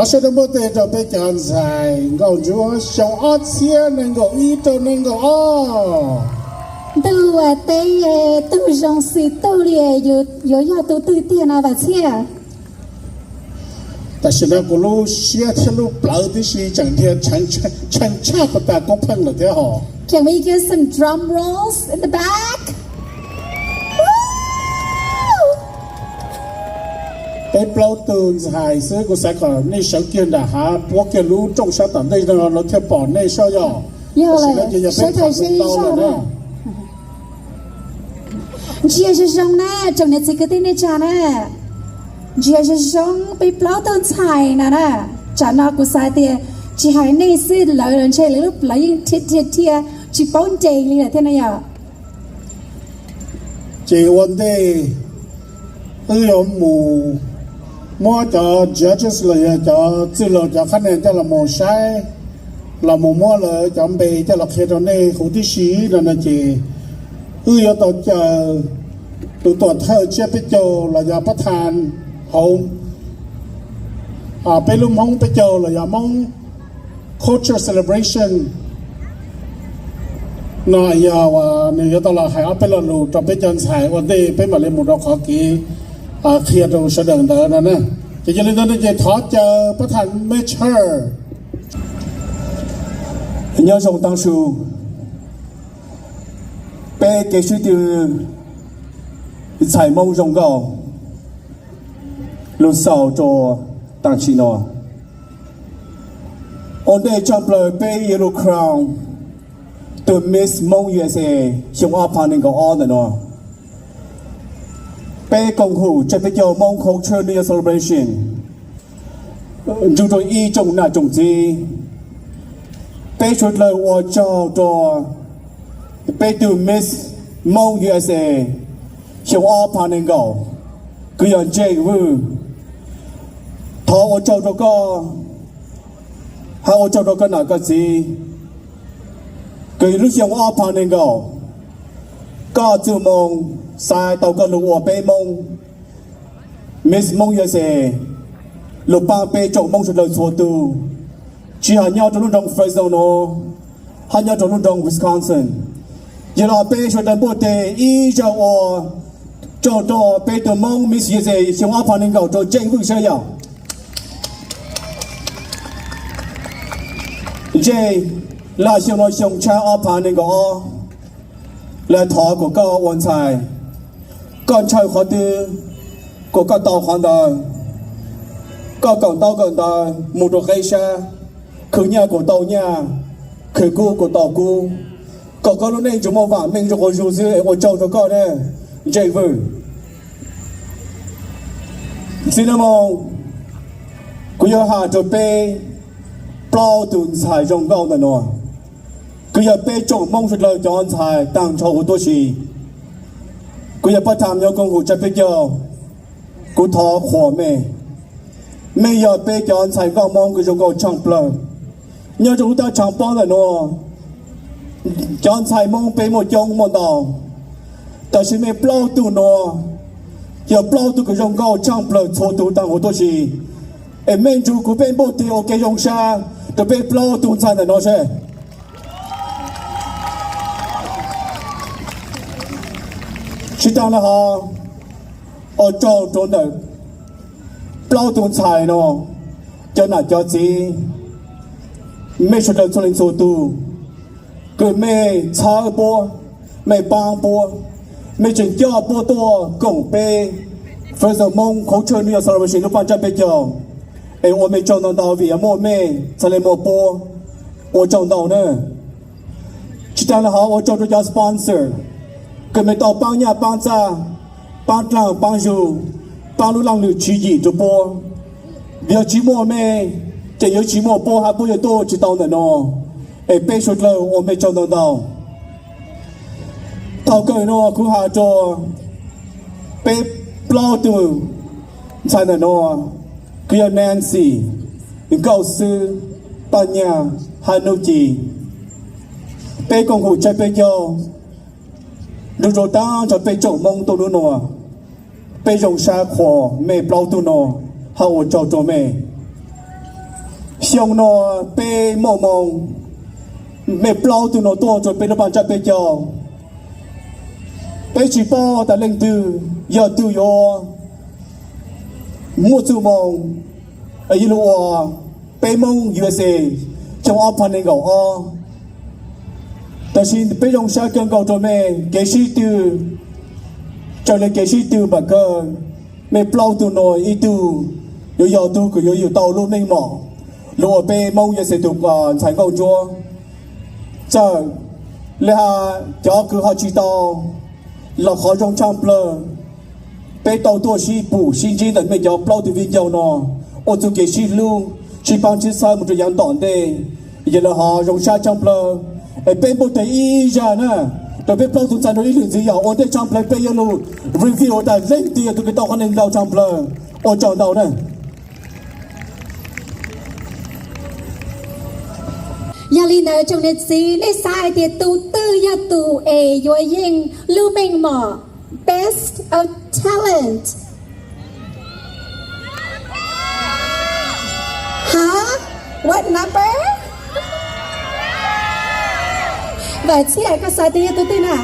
Sawv daws npuaj tes rau peb cov ntxhais nkauj ntsuab xyoo ob txhiab nees nkaum ib rau nees nkaum ob. Ntuj, teb tug zoo xws tug li, yuav yog tus twg tiag no Vam Txhiaj? Tam sim no kuv lub siab thiab lub plawv tib si tseem dhia tshee tshaj puag ta koob pheej lawm thiab hos. Can we get some drum rolls in the back? Peb plaub tug ntxhais xwb, kuv xav kom nej sawv kiag nram hav puab kiag lub rooj sab tom ntej no lawv thiaj pom nej soj yog. Yog lawm, sawv daws ze zog na. Ntsia zoo zoo na, tsoom niam txiv kwv tij neej tsa na. Ntsia zoo zoo peb plaub tug ntxhais no na. Tsam no kuv xav tias tsis hais nej xwb, lawv los ntshe lawv lub plawv yeej dhia dhia dhia tsis paub nres li lawm thiab na yom. Ces ua ntej wb yuav mus muab cov judges los yog cov txwj laug cov qhab nees coj los mus saib, los mus muab lawv cov npe coj los qhia rau nej huv tib si no no ces wb yuav tau caw tus tuam thawj tsiab peb caug los yog pab thas hauv peb lub Hmoob peb caug los yog Hmoob Culture Celebration no yog nws yuav tau los hais ob peb lo lus rau peb cov ntxhais ua ntej peb mam li mus rau qhov kev qhia rau sawv daws ntawd no na. Ces yog li ntawd no ces thov caw pab thas Mej Chawj. Nyob zoo tag su, peb kev sib tw ntxhais Hmoob zoo nkauj lug xaus rua taam sim no. Ua ntej tshaj plaws peb yuav lug crown tug Miss Hmoob U S A xyoo ob phav nees nkaum ob ntawm no. Peb koom hum tsaj peb caug Hmoob Culture New Year Celebration nrug rua ib tsoom nam tsoom txiv, peb suav dlawg ua tsaug rua peb tug Miss Hmoob U S A xyoo ob phav nees nkaum, kws yog Ntsej Vwj. Thov ua tsaug rua koj, hab ua tsaug rua koj nam koj txiv, kws lub xyoo ob phav nees nkaum, koj txuj moo xaiv tau koj lug ua peb Moob Miss Moob U S A, lug paab peb tsoom Moob suav dlawg txhua tug, tsi has nyob rua lub nroog Fresno nuav, hab nyob rua lub nroog Wisconsin. Yog le peb suav dlawg npuaj teg ib zaug ua tsaug rua peb tug Moob Miss U S A xyoo ob phav nees nkaum rua Ntsej Vwj saib yog. Ntsej, laj xyoo nuav xyoo tshab ob phav nees nkaum ob, lawv thov kuas koj ua ntxhais, koj ntshaw qhov twg kuas koj tau qhov ntawd, koj kawm ntaub kawm ntawv mus rua qeb sab, khwv nyaj kuas tau nyaj, khwv kub kuas tau kub, kom koj lub neej tsuas muaj vaam meej rua quas zug xwb es ua tsaug rua koj na, Ntsej Vwj. Txij nub moog kuv yuav has rua peb plaub tug ntxhais zoo nkauj ntawm nuav, kws yog peb tsoom Moob suav dlawg cov ntxhais taag nrho huv tuab si. Kuv yog Paj Tham nyob koom hum tsaj peb caug, kuv thov qhuas mej. Mej yog peb cov ntxhais nkauj Moob kws zoo nkauj tshaaj plawg nyob rua lub taab tshaaj poob ntawm nuav. Cov ntxhais Moob peb muaj coob muaj ntau, tab sis mej plaub tug nuav yog plaub tug kws zoo nkauj tshaaj plawg txhua tug taag huv tuab si. Es mej nrug kuv peb npuaj teg ua kev zoo sab rua peb plaub tug ntxhais ntawm nuav seb. Tsi taag le hov, ua tsaug rua ntawm plaub tug ntxhais nuav, cov nam cov txiv, mej suav dlawg txhua leej txhua tug, kws mej txhawb puab, mej paab puab, mej tseem coj puab tuaj koom peb Fresno Hmong Culture New Year Celebration lub paaj tsaj peb caug. Es ua mej tsaug ntau ntau vim yog muaj mej txhad le muaj puab. Ua tsaug ntau na. Tsi taag le hov, ua tsaug rua cov sponsor kws mej tau paab nyaj paab txag, paab dlaag paab zug, paab lub laaj lwm tswv yim rua puab. Yog tsi muaj mej, ces yuav tsi muaj puab hab puab yuav tuaj tsi tau ntawm nuav. Es peb suav dlawg ua mej tsaug ntau ntau. Thaus kawg nuav kuv has rua peb plaub tug ntxhais ntawm nuav, kws yog Nancy, Nkauj Xwb, Paj Nyaj hab Nub Ci. Peb koom hum tsaj peb caug nrug rua taag nrho peb tsoom Moob tuaj nub nuav. Peb zoo sab qhuas mej plaub tug nuav hab ua tsaug rua mej. Xyoo no peb muaj moo, mej plaub tug no tuaj rua peb lub paaj tsab peb caug. Peb tsi paub tas leej twg yog tug yuav muaj txuj moo yuav lug ua peb Moob U S A xyoo ob phav nees nkaum ob. Tab sis peb zoo sab kawg nkaus rua mej kev sib tw, raws le kev sib tw npaum kawg, mej plaub tug no ib tug yuav yog tug kws yuav yug tau lub meej mom lug ua peb Moob U S A tug ntxhais nkauj ntsuab. Txawm le has cov kws ho tsi tau los qhov zoo tshaaj plawg, peb tau tuaj sib pum sib ntsib ntawm mej cov plaub tug viv ncaus no ua txuj kev sib hlub sib paab sib txhawb moog rua yaav tom ntej. Yog le hov zoo sab tshaaj plawg es peb npuaj teg ib zag na rua peb plaub tug ntxhais no ib lwm ntxiv, yog ua ntej tshaaj plawg peb yuav lug reveal tas leej twg yog tug kws tau qhov neeg ntau tshaaj plawg. Ua tsaug ntau na. Yog li ntawd tsoom niam txiv, nej xav hais tias tus twg yog tus es yuav yeej lub meej mom Best of Talent? Hah? What number? Vam Txhiaj, koj xav tias yog tus twg na?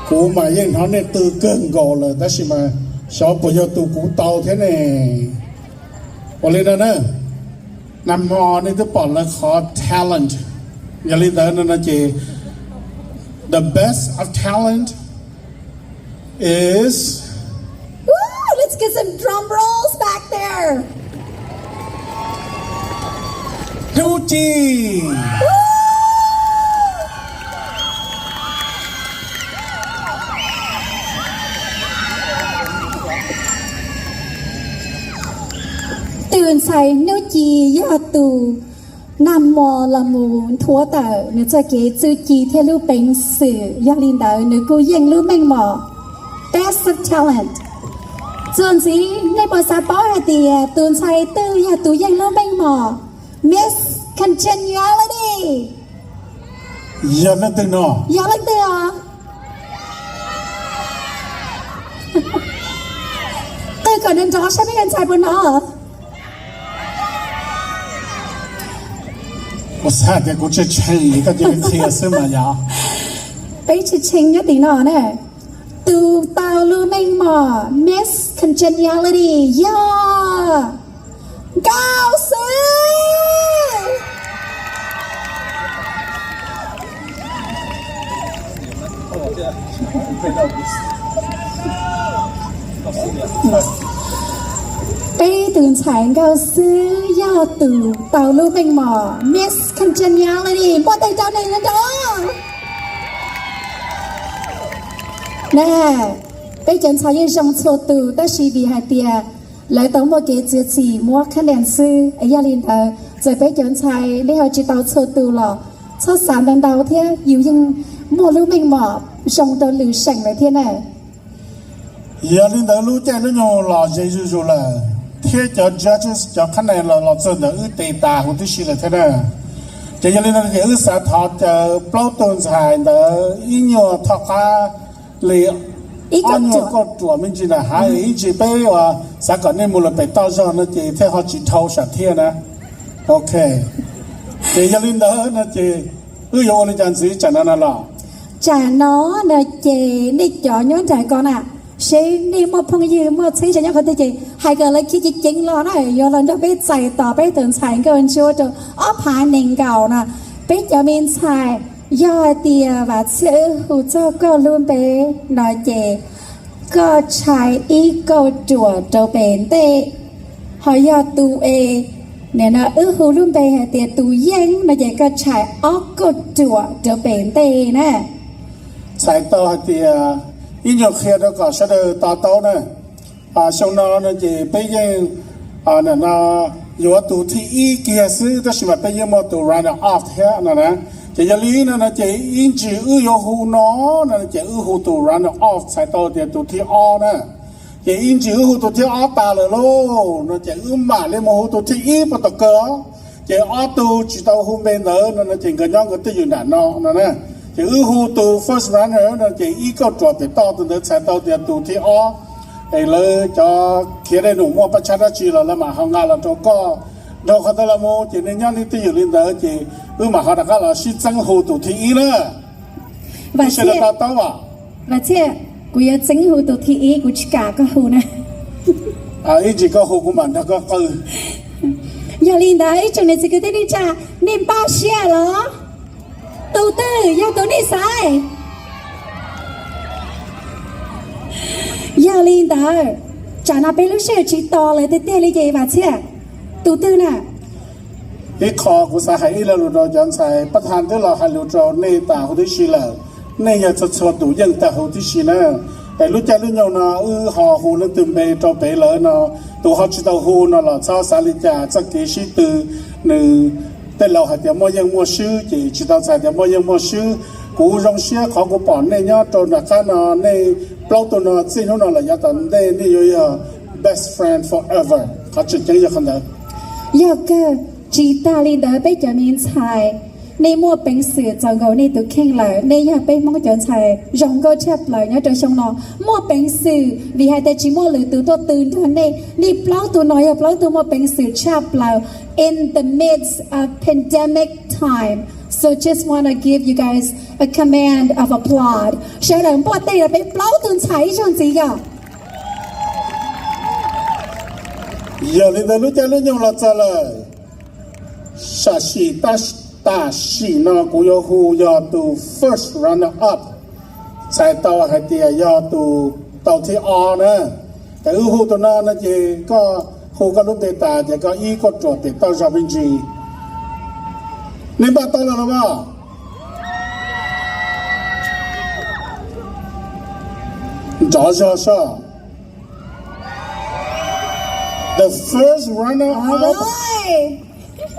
Kuv mas yeej hnov nej qw kawg nkaus lawm tab sis mas xyov puas yog tus kuv tau thiab ne. Ua li no na, nag hmo nej twb pom lawv qhov talent, yog li ntawd no no ces the best of talent is, woo, let's get some drum rolls back there. Hnub Ci. Tus ntxhais Hnub Ci yog tus nag hmo los mus nthuav tawm nws txoj kev txuj ci thiab lub peev xwm, yog li ntawd nws kuj yeej lub meej mom Best of Talent. Txuas ntxiv nej puas xav paub hais tias tus ntxhais twg yog tus yeej lub meej mom Miss Congeniality? Yog leej twg no? Yog leej twg os? Qw kom nrov nrov saib peb tus ntxhais puas hnov. Kuv xav tias kuv tshee tshee koj cia li qhia xwb mas yog. Peb tshee tshee nyob tim no na. Tus tau lub meej mom Miss Congeniality yog Nkauj Xwb. Peb tus ntxhais Nkauj Xwb yog tus tau lub meej mom Miss Congeniality, npuaj teg rau nws nrov. Na, peb cov ntxhais yeej zoo txhua tus tab sis vim hais tias lawv tau muaj kev txiav txim muab khab nees xwb, yog li ntawd txawm peb cov ntxhais nej ho tsis tau txhua tus los txhob xav ntau ntau thiab, yus yeej muaj lub meej mom zoo rau lwm seem lawm thiab na. Yog li ntawd lub caij lub nyoog los ze zuj zus lawm thiab cov judges cov khab nees los los txog ntawm wb tes tas huv tib si lawm thiab na. Ces yog li no ces wb xav thov caw plaub tug ntxhais ntawd ib nyuag thoj qab li ob nyuag kauj ruam me ntsis na, hais ib ntsis peb uas xav kom nej mus lawm pem toj zog no ces thiaj ho tsis dhau sam thiaj na. Ok, ces yog li ntawd no ces wb yuav ua li cas ntxiv tsam no no los? Tsam no no ces nej cov nyob nraim ko na, seb nej muaj phooj ywg muaj txheeb ze nyob qhov twg ces hais kom lawv khiav ceev ceev los na, yuav los nrog peb txais tos peb tus ntxhais Nkauj Ntsuab rau ob phav nees nkaum no. Peb cov me ntxhais, yog hais tias Vam Txhiaj wb hu txog koj lub npe no ces koj tshais ib kauj ruam rau pem ntej, ho yog tus es nim no wb hu lub npe hais tias tus yeej no ces koj tshais ob kauj ruam rau pem ntej na. Txhais tau hais tias ib nyuag qhia rau kom sawv daws to taub na. Xyoo no no ces peb yeej no yuav tus thib ib kiag xwb tab sis mas peb yeej muaj tus runner off thiab no na. Ces yog li no no ces ib ntsis wb yuav hu no no ces wb hu tus runner off txhais tau tias tus thib ob na. Ces ib ntsis wb hu tus thib ob tas lawm lauj no ces wb mam li mus hu tus thib ib puag tom kawg os. Ces ob tug tsis tau hu npe ntawd no no ces nkawd nyob nkawd twj ywm nram no no na. Ces wb hu tus first runner no ces ib kauj ruam pem toj tus ntawd txhais tau tias tus thib ob. Es lawv cov khiav dej num muaj paj tshab dab tsi los lawv mam ho nqa los rau koj Dhau qhov ntawd los mus ces nej nyob nej twj ywm li ntawd ces wb mam ho rov qab los sib txeeb hu tus thib ib na. Vam Txhiaj, Vam Txhiaj, kuv yuav txeeb hu tus thib ib, kuv tsis kam koj hu na. Ib ntsis koj hu kuv mam nrog koj qw. Yog li ntawd ib tsoom niam txiv kwv tij neej tsa, nej npaj siab los? Tus twg yog tus nej xaiv? Yog li ntawd, tsam no peb lub sij hawm tsis tos lawm tiag tiag li ces Vam Txhiaj, tus twg na? Ib qho kuv xav hais ib lo lus rau cov ntxhais, pab thas twb los hais lus rau nej tas huv tib si lawm, nej yog txhua txhua tus yeej tag huv tib si na. Es lub caij lub nyoog no wb ho hu leej twg npe rau pem lawm no, tus ho tsis tau hu no los txhob xav li cas, txoj kev sib tw nws, tej laus hais tias muaj yeej muaj swb ces tsis tau txhais tias muaj yeej muaj swb. Kuv zoo siab qhov kuv pom nej nyob rau nram qab no, nej plaub tug no txij hnub no los yav tom ntej nej yuav yog best friend forever, qhov tseem ceeb yog qhov ntawd. Yog kawg, tsis tas li ntawd peb cov me ntxhais, nej muaj peev xwm txaus nkaus nej tus kheej lawm, nej yog peb Hmoob cov ntxhais zoo nkauj tshaj plaws nyob rau xyoo no. Muaj peev xwm vim hais tias tsis muaj lwm tus tuaj tw nrog nej, nej plaub tug no yog plaub tug muaj peev xwm tshaj plaws in the midst of pandemic time. So just wanna give you guys a command of applaud. Sawv daws npuaj teg rau peb plaub tug ntxhais ib zaug ntxiv yom. Yog li ntawd lub caij lub nyoog los txog lawm, sam sim tam sim no kuv yuav hu yog tus first runner up, txhais tau hais tias yog tus tau thib ob na. Ces wb hu tus no no ces koj hu koj lub npe tas ces koj ib koj ruam pem toj zog me ntsis. Nej npaj tau los los mas? Nrov zog soj. The first runner up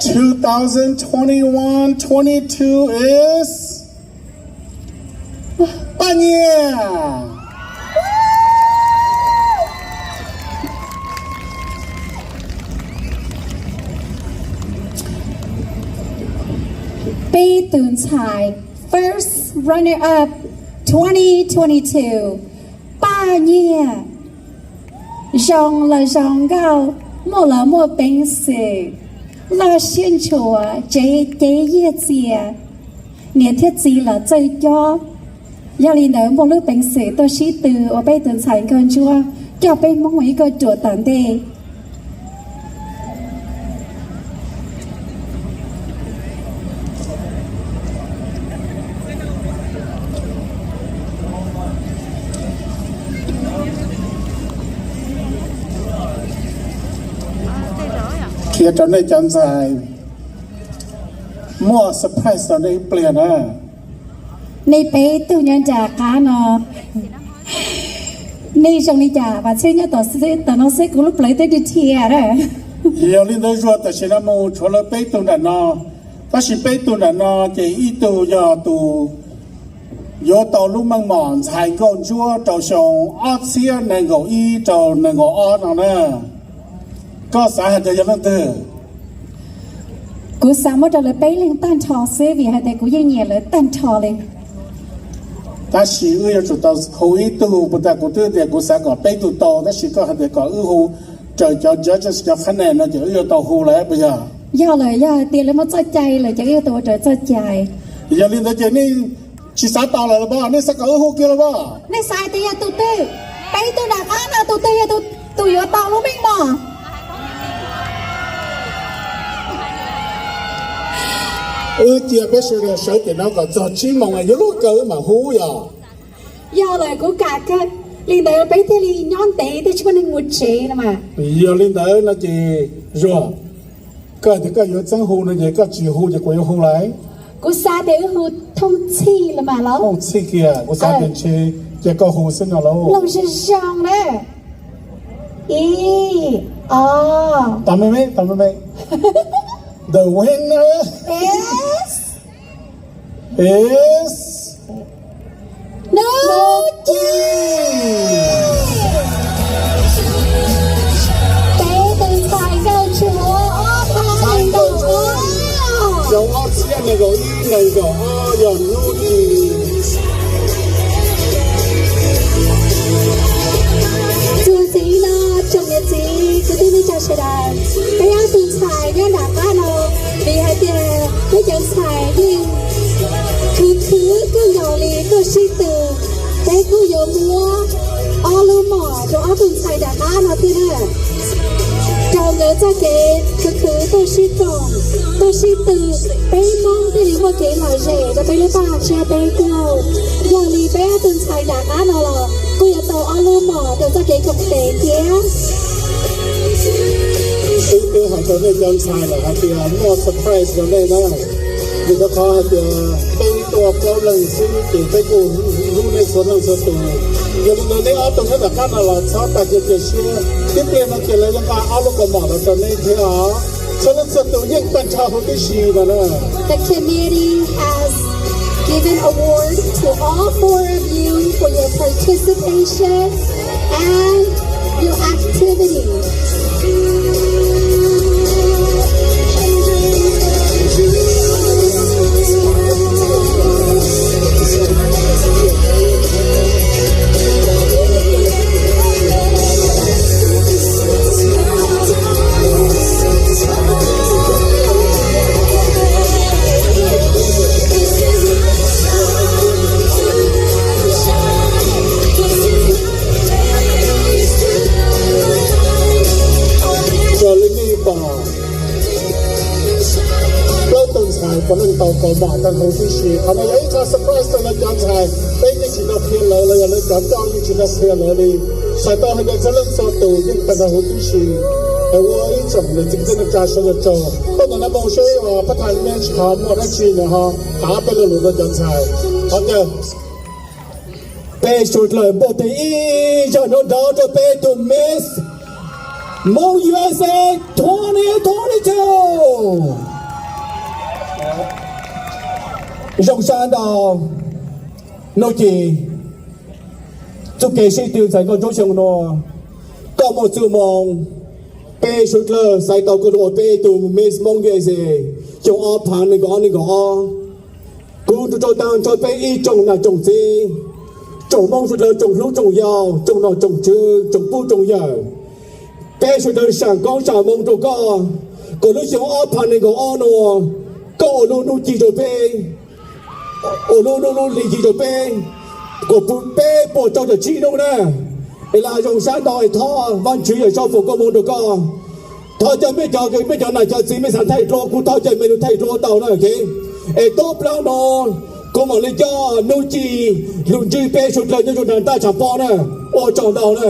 two thousand twenty-one twenty-two is Paj Nyiaj. Peb tus ntxhais first runner up twenty twenty-two, Paj Nyiaj. Zoo los zoo nkauj, muaj los muaj peev xwm, loj siab ntshuas, tsev cev yiag txias, niam thiab txiv los txawj cob. Yog li ntawd muaj lub peev xwm tuaj sib tw ua peb tus ntxhais nkauj ntsuab, coj peb Hmoob mus ib kauj ruam tom ntej. Qhia rau nej cov ntxhais, muaj surprise rau nej ib pliag na. Nej peb tug nyob nram qab no, nej zoo li cas? Vam Txhiaj nyob tom no xwb kuv lub plawv twb dhia na. Yog li ntawd Zuag, tam sim no mus tshuav lawv peb tug nram no, tab sis peb tug nram no ces ib tug yog tus yuav tau lub meej mom ntxhais nkauj ntsuab rau xyoo ob txhiab nees nkaum ib rau nees nkaum ob no na. Koj xav hais tias yog leej twg? Kuv xav muab rau lawv peb leeg tag nrho xwb vim hais tias kuv yeej nyiam lawv tag nrho li. Tab sis wb yuav tsum tau hu ib tug, puas tas kuv twb tias kuv xav kom peb tug tau, tab sis koj hais tias kom wb hu raws cov judges cov qhab nes no ces wb yuav tau hu lawm puas yog? Yog lawm, yog hais tias lawv muaj txoj cai lawm ces wb yuav tau ua raws txoj cai. Yog li ntawd ces nej tsis xav tau lawm los pog, nej xav kom wb hu kiag los pog? Nej xav tias yog tus twg? Peb tug nram qab no tus twg yog tus yuav tau lub meej mom? Wb cia peb sawv daws sawv tim no kom txog tsib moos yuav luag kaw wb mam hu yog. Yog lawm, kuv kam kawg. Li ntawd peb thiaj li nyob ntev thiaj tsis muaj neeg mus tsev no mas. Yog li ntawd no ces Zuag, koj tias koj yuav txeeb hu no ces koj tsis hu ces kuv yuav hu lawm. Kuv xav tias wb hu thooj txhij los mas los. Thooj txhij kiag, kuv xav tias ntshe cia koj hu xwb no los. Los zoo zoo na. Ib, ob. Tos me me, tos me me. The winner is Hnub Ci. Peb tus ntxhais nkauj ntsuab ob phav nees nkaum ob. Xyoo ob txhiab nees nkaum ib nees nkaum ob yog Hnub Ci. Txuas ntxiv no Tsoom niam txiv kwv tij neej tsa sawv daws, peb ob tug ntxhais nyob nram qab no, vim hais tias peb cov ntxhais yeej khwv khwv kawg nkaus li tuaj sib tw, peb kuj yuav muab ob lub mom rau ob tug ntxhais nram qab no thiab na, rau nkawd txoj kev khwv khwv tuaj sib koom, tuaj sib tw, peb Hmoob thiaj li muaj kev lom zem rau peb lub paj tshiab peb caug. Yog li peb ob tug ntxhais nram qab no los kuj yuav tau ob lub mom rau txoj kev koom tes thiab. Twb twb hais rau nej cov ntxhais lawm hais tias muaj surprise rau nej na, vim rau qhov hais tias peb tuaj plaub leeg xwb ces peb kuj hlub nej txhua leej txhua tus. Yog li ntawd nej ob tug nyob nram qab no los txhob tag kev cia siab, tib pliag no ces lawv yuav nqa ob lub kaus mom los rau nej thiab os. Txhua leej txhua tus yeej tag nrho huv tib si no na. The committee has given award to all four of you for your participation and your activity. Raws li nej pom, plaub tug ntxhais puav leej tau kaus mom tag huv tib si. Qhov no yog ib qho surprise rau lawv cov ntxhais, peb yeej tsis tau qhia lawv los yog lawv cov coj yeej tsis tau qhia lawv li. Txhais tau hais tias txhua leej txhua tus yeej tag nrho huv tib si. Es ua ib tsoom niam txiv kwv tij neej tsa sawv daws tsaug. Tuaj ntawm no mus seb pab thaiv nej tsis qhov muaj dab tsi ntawd ho, thov peb lo lus rau cov ntxhais. Qhov tias peb suav dlawg npuaj teg ib zaug nrov nrov rau peb tus Miss Hmoob U S A twenty twenty-two. Zoo sab ntau, Nuj Ci, txuj kev sib tw ntxhais nkauj ntsuab xyoo no, koj muaj txuj moo, peb suav dlawg xaiv tau koj los ua peb tus Miss Hmoob U S A xyoo ob phav nees nkaum ob nees nkaum ob. Kuv rau tag nrho peb ib tsoom niam tsoom txiv, tsoom Hmoob suav dlawg, tsoom hlub tsoom yau, tsoom nom tsoom tswv, tsoom pub tsoom yawm, peb suav dlawg sam koob sam moo rau koj, kom lub xyoo ob phav nees nkaum ob no koj ua lub Nuj Ci rau peb, ua lub hnub lub hli ci rau peb, kom puv peb puas rau caum tsib hnub na. Es laj zoo sab ntau es thov Vajtswv yawm saub foom koob hmoov rau koj. Thov caw mej cov, mej cov nam cov txiv mej xav thaij duab kuv thov caw mej lug thaij duab tau na. Es tub plaub no kuv mam li coj Nuj Ci lug ntsib peb suav dlawg nyob rau nram ntaj tshav pob na. Ua tsaug ntau na.